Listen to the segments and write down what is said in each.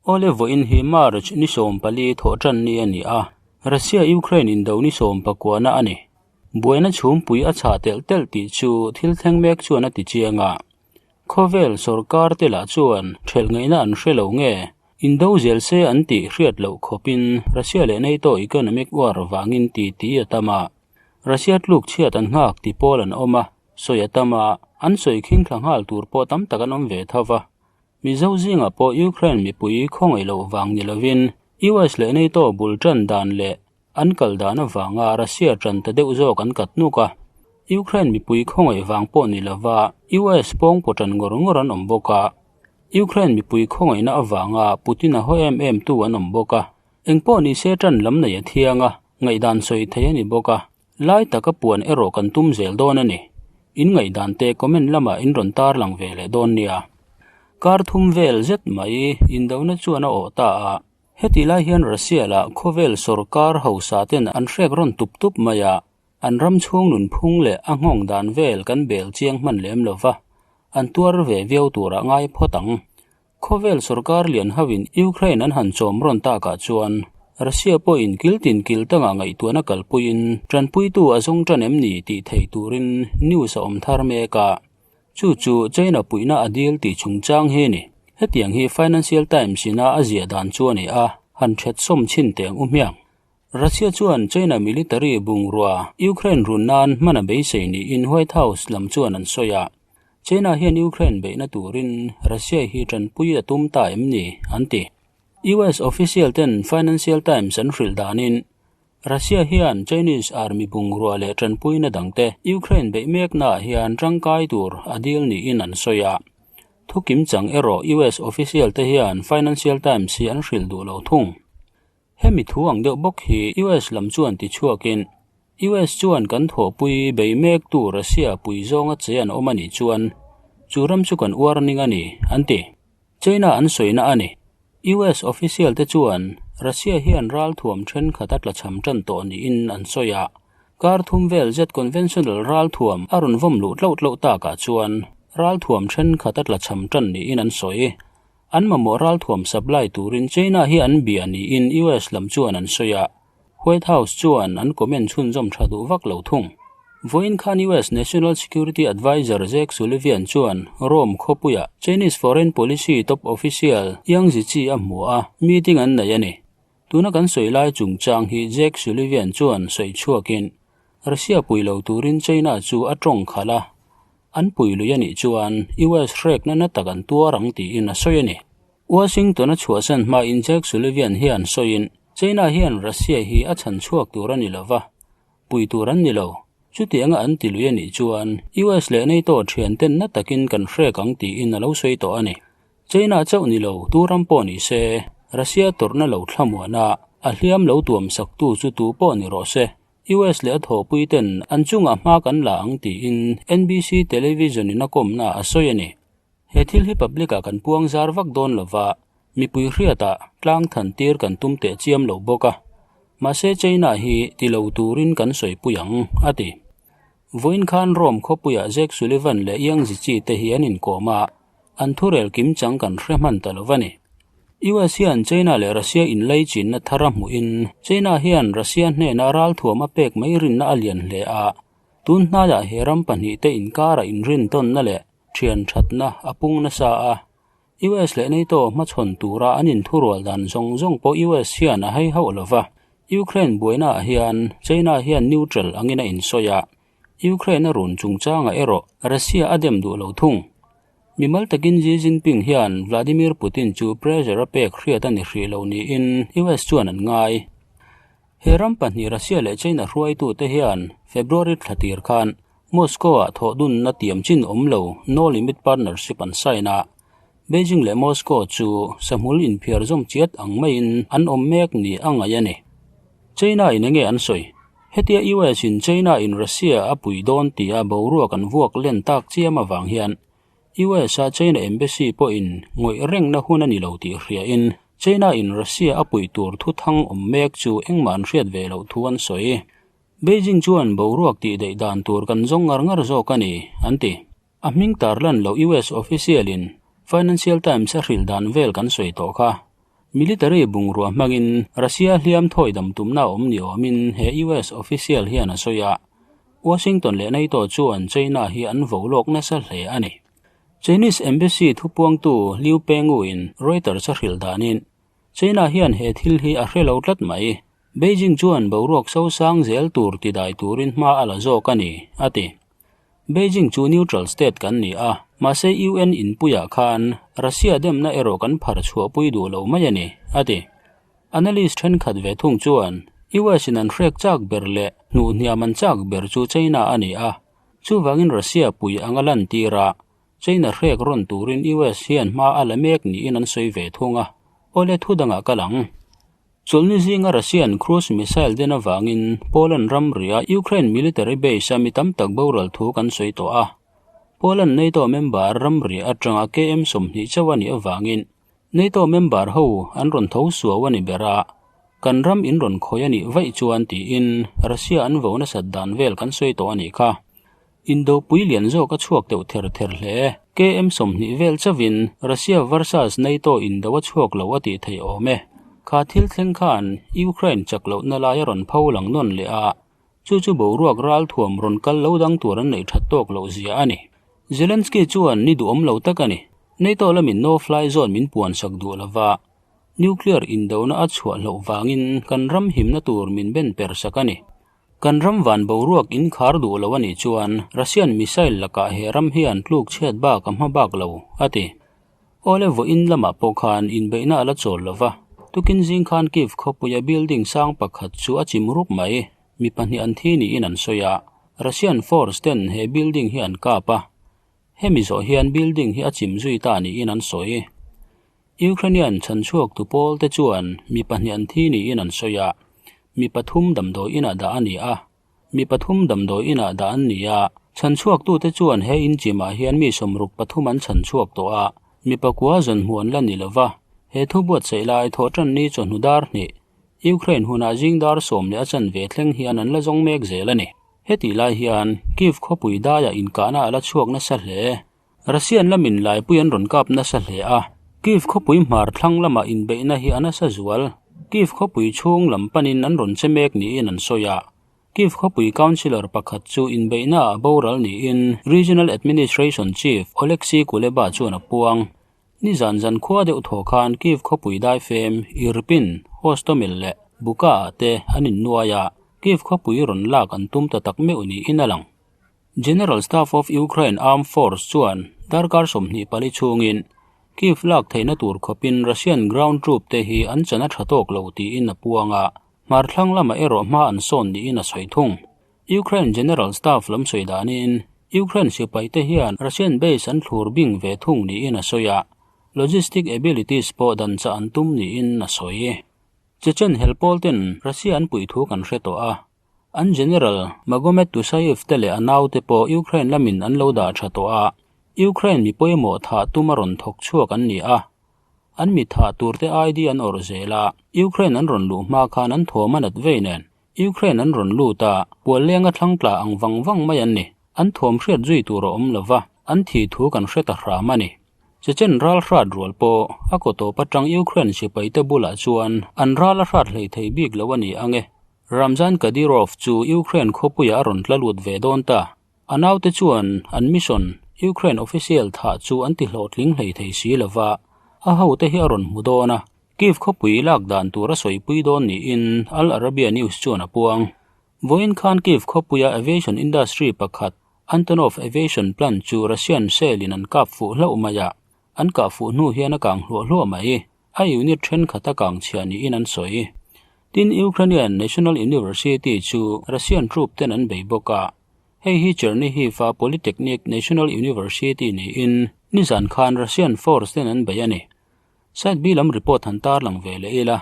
Awle vawiin hi March ni 14 thawhtan ni a ni a, Russia-Ukraine indo ni sawmpakuana a ni. Buaina chhumpui a chhah telh telh tih chu thil thleng mek chuan a ti chiang a. Khawvel sorkar te lah chuan thelh ngaihna an hre lo nge? Indo zel se an tih hriat loh khawpin Russia leh NATO economic war vangin ti ti a tam a. Russia tluk chhiat an nghak ti pawl an awm a, sawi a tam a, an sawi khing thla nghal tur pawh tam tak an awm ve tho va. Mizo zingah pawh Ukraine mipui khawngaih loh vang ni lovin US leh NATO bul tan dan leh An kal dan avanga Russia tan ta deuh zawk an kat nuk a, Ukraine mipui khawngaih vang pawh ni lova US pawng pawh tan ngawr ngawr an awm bawk a, Ukraine mipui khawngaihna avanga Putin a haw em em tu an awm bawk a, engpawh ni se tan lam nei a thiang a, ngaihdan sawi thei a ni bawk a, lai taka puan erawh kan tum zel dawn a ni. In ngaihdan te comment lamah in rawn tarlang ve leh dawn nia. Kar thum vel zet mai indona chuan a awh ta a. Hetih lai hian Russia lah khawvel sorkar hausa ten an hrek rawn tup tup mai a, an ram chhung nunphung leh a nghawng dan vel kan bel chiang hman lem lo va, an tuar ve viau turah ngai phawt ang. Khawvel sorkar lian hoin Ukraine an han chawm rawn takah chuan Russia pawhin kil tin kil tangah ngaihtuahna kalpuiin tanpuitu a zawng tan em ni tih theih turin news a awm thar mek a. Chu chu China puihna a dil tih chungchang hi a ni. Hetiang hi Financial Times ina a ziah dan chu a ni a, han ṭhet sawm chhin teh ang u hmiang. Russia chuan China military bungrua Ukraine run nan hman a beisei niin White House lam chuan an sawi a. China hian Ukraine beihna turin Russia hi ṭanpui a tum ta em ni? an ti. US official ten Financial Times an hrilh danin Russia hian Chinese army bungrua leh tanpuina dangte Ukraine beih meknaah hian tangkai tur a dil niin an sawi a. Thu kimchang erawh US official te hian Financial Times hi an hrilh duh lo thung. Hemi thu ang deuh bawk hi US lam chuan ti chhuakin, US chuan kan thawhpui bei mektu Russia pui zawnga che an awm a nih chuan chu ram chu kan uar ning a ni, an ti. China an sawina a ni. US official te chuan Russia hian ralthuam thenkhat a tlachham tan tawh niin an sawi a, kar thum vel zet conventional ralthuam a rawn vawm luh tlauh tlauh takah chuan ralthuam thenkhat a tlachham tan niin an sawi. An mamawh ralthuam supply turin China hi an bia niin US lam chuan an sawi a, White House chuan an comment chhunzawm tha duh vak lo thung. Vawiin khan US National Security Adviser Jake Sullivan chuan Rome khawpuiah Chinese foreign policy top official Yang Jiechi a hmu a, meeting an nei a ni. Tuna kan sawi lai chungchang hi Jake Sullivan chuan sawi chhuakin Russia pui lo turin China chu a tawng khalh a, an pui lui a nih chuan US hrekna na tak an tuar ang tiin a sawi a ni. Washington a chhuahsan hmain Jake Sullivan hian sawiin China hian Russia hi a chhan chhuak tur a ni lo va, pui tur an ni lo. Chutianga an ti lui a nih chuan US leh NATO thianten na takin kan hrek ang tiin a lo sawi tawh a ni. China chauh ni lo, tu ram pawh ni se, Russia tawrhna lo thlamuan a, a hliam lo tuam saktu chu tu pawh ni rawh se. US leh a thawhpuiten an chungah hma kan la ang tiin NBC television in a kawmna a sawi a ni. He thil hi public ah kan puang zar vak dawn lova, mipui hriatah tlang than tir kan tum teh chiam lo bawk a. Mahse China hi ti lo turin kan sawipui ang, a ti. Vawiin khan Rome khawpuiah Jake Sullivan leh Yang Jiechi te hi an inkawm a, an thurel kimchang kan hre hman ta lo va ni. US hian China leh Russia inlaichinna thar a hmuhin China hian Russia hnena ralthuam a pek mai rinna a lian hle a, tun hnaiah he ram pahnihte inkarah inrintawnna leh Thian thatna a pung nasa a, US leh NATO hmachhawn tura an inthurual dan zawng zawng pawh US hian a hei hauh lo va. Ukraine buainaah hian China hian neutral angin a insawi a, Ukraine a run chungchangah erawh Russia a dem duh lo thung. Mimal takin Xi Jinping hian Vladimir Putin chu pressure a pek hriat a ni hrih lo niin US chuan an ngai. He ram pahnih Russia leh China hruaitute hian February thla tir khan Moscow-ah thawhdunna tiam chin awm lo No Limit Partnership an sign a, Beijing leh Moscow chu sahmul inphiar zawm chiat ang maiin an awm mek ni a ngaih a ni. China in enge an sawi? Hetia US in China in Russia a pui dawn tia boruak an vuak len tak chiam avang hian US a China Embassy pawhin ngawih rengna hun a ni lo tih hriain China in Russia a puih tur thuthang awm mek chu engmah an hriat ve loh thu an sawi. Beijing chuan boruak tih daih dan tur kan zawng ngar ngar zawk a ni, an ti. A hming tarlan loh US official in Financial Times a hrilh dan vel kan sawi tawh kha. Military bungrua hmangin Russia hliam thawi dam tumna awm ni awmin he US official hian a sawi a. Washington leh NATO chuan China hi an vo lawk nasa hle a ni. Chinese Embassy thupuangtu Liu Penghu-in Reuters a hrilh danin, China hian he thil hi a hre lo tlat mai. Beijing chuan boruak sosang zel tur tidai turin hma a la zawk a ni, a ti. Beijing chu neutral state kan ni a, mahse UN inpuiah khan Russia demna erawh kan phar chhuahpui duh lo mai a ni, a ti. Analyst thenkhat ve thung chuan US in an hrek chak ber leh hnuh hniam an chak ber chu China a ni a, chuvangin Russia pui anga lantir a, China hrek rawn turin US hian hma a la mek niin an sawi ve thung a, awle thu dangah ka lang. Chawlhni zinga Russian cruise missile den avangin Poland ramria Ukraine military base a mi tam tak boral thu kan sawi tawh a. Poland NATO member ramria atanga KM 20 chauh a nih avangin NATO member ho an rawn tho suau a ni ber a, kan ram in rawn khawi a nih vaih chuan tiin Russia an vo nasat dan vel kan sawi tawh a nih kha. Indopui lian zawk a chhuak deuh ther ther hle. KM 20 vel chauhin Russia versus NATO indo a chhuak lo a tih theih awm e. Kha thil thleng khan Ukraine chak lohna lai a rawn pho lang nawn leh a, chu chu boruak ralthuam rawn kal lo dang tur an neih that tawk loh zia a ni. Zelensky chuan ni duhawm lo tak a ni. NATO lamin no fly zone min puan sak duh lova, nuclear indona a chhuah hloh vangin kan ram himna tur min ben per sak a ni. Kan ram van boruak in khar duh lo a nih chuan Russian missile lakah he ram hian tluk chhiat bak a hma bak lo, a ti. Awle vawiin lamah pawh khan inbeihna a la chawl lo va, tukin zing khan Kyiv khawpuia building sang pakhat chu a chim rup mai, mi pahnih an thi niin an sawi a, Russian force ten he building hi an kap a, hemi zawh hian building hi a chim zui ta niin an sawi. Ukrainian chhanchhuaktu pawl te chuan mi pahnih an thi niin an sawi a, mi pathum damdawi inah dah a ni a. Mi pathum damdawi inah dah an ni a, chhanchhuaktute chuan he inchimah hian mi sawmruk pathum an chhanchhuak tawh a, mi pakua zawn hmuh an la ni lo va. He thu buatsaih lai thawhṭan ni chawhnu dar hnih, Ukraine hunah zing dar sawm leh a chanve thleng hian an la zawng mek zel a ni. Hetih lai hian Kyiv khawpui daiah inkahna a la chhuak nasa hle. Russian lamin laipui an rawn kap nasa hle a, Kyiv khawpui hmar thlang lamah inbeihna hi a nasa zual. Kyiv khawpui chhung lam panin an rawn che mek niin an sawi a. Kyiv khawpui councillor pakhat chu inbeihna ah boral niin Regional Administration Chief Oleksiy Kuleba chuan a puang. Nizan zan khua deuh thaw khan Kyiv khawpui daifem Irpin, Hostomel leh Buka ah te an innuai a, Kyiv khawpui rawn lak an tum ta tak meuh niin a lang. General Staff of Ukraine Armed Force chuan darkar 24 chhungin Kyiv lak theihna tur khawpin Russian ground troop te hi an chan a tha tawk lo tiin a puang a, hmarthlang lamah erawh hma an sawn niin a sawi thung. Ukraine General Staff lam sawi danin Ukraine sipai te hian Russian base an thlur bing ve thung niin a sawi a, logistic abilities pawh dan chah an tum niin a sawi. Chechen helpawl ten Russia an puih thu kan hre tawh a, An General Magomed Tusayev te leh a naute pawh Ukraine lamin an lo dah tha tawh a, Ukraine mi pawimawh thah tum a rawn thawk chhuak an ni a. An mi thah turte ID an awrh zel a, Ukraine an rawn luh hma khan an thawm a nat vei nen. Ukraine an rawn lut a, pual lenga thlang tla ang vang vang mai an ni. An thawm hriat zui tur a awm lo va, an thih thu kan hre ta hram a ni. Chechen ral hrat rual pawh a kaw tawp atang Ukraine sipaite bulah chuan an ral a hrat hleithei bik lo a ni ang e. Ramzan Kadyrov chu Ukraine khawpuiah a rawn tla lut ve dawn ta. A naute chuan an mission, Ukraine official thah chu an ti hlawhtling hlei thei si lo va, a hote hi a rawn hmu dawn a, Kyiv khawpui lak dan tur a sawipui dawn niin Al Arabiya News chuan a puang. Vawiin khan Kyiv khawpuia aviation industry pakhat, Antonov Aviation Plant chu Russian shell in an kap fuh hlauh mai a, an kah fuh hnu hian a kang hluah hluah mai. A unit thenkhat a kang chhia niin an sawi. Tin, Ukrainian National University chu Russian troop ten an bei bawk a. Hei hi Chernihiv-a Polytechnic National University niin nizan khan Russian force ten an bei a ni. Side B lam report han tarlang ve leh ila.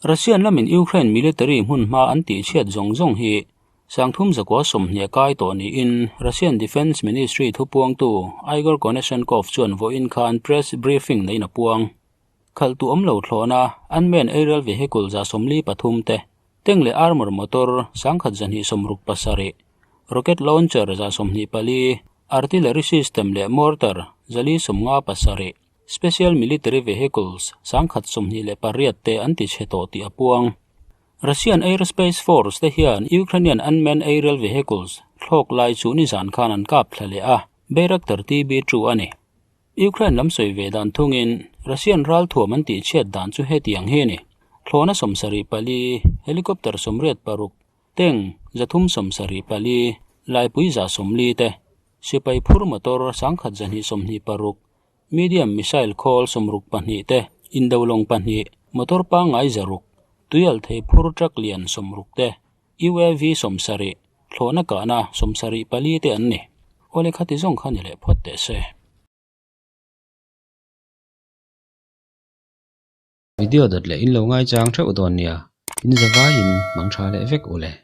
Russian lamin Ukraine military hmun hma an tihchhiat zawng zawng hi sangthum zakua sawmhnih a kai tawh niin Russian Defence Ministry thupuangtu Igor Konashenkov chuan vawiin khan press briefing neiin a puang. Khalhtu awm lo thlawhna unmanned aerial vehicle 43 te, tank leh armour motor 1267, rocket launcher 24, artillery system leh mortar 457. Special Military Vehicles 1028 te an tichhe tawh tih a puang. Russian Aerospace Force te hian Ukrainian Unmanned Aerial Vehicles thlawk lai chu nizan khan an kap thla leh a, Bayraktar TB2 a ni. Ukraine lam sawi ve dan thungin Russian ralthuam an tihchhiat dan chu hetiang hi a ni, Thlawhna 74, helicopter 86, tank 374, laipui 140 te, sipai phur motor 1226, Medium missile khawl 62 te, indolawng pahnih, motor pangngai 600, tuialhthei phur truck lian 60 te, UAV 70, thlawhna kahna 74 te an ni. Awle khati zawng kha ni leh phawt teh se. Video dawt leh in lo ngaichang theuh dawn nia, in zavaiin mang tha leh vek u le.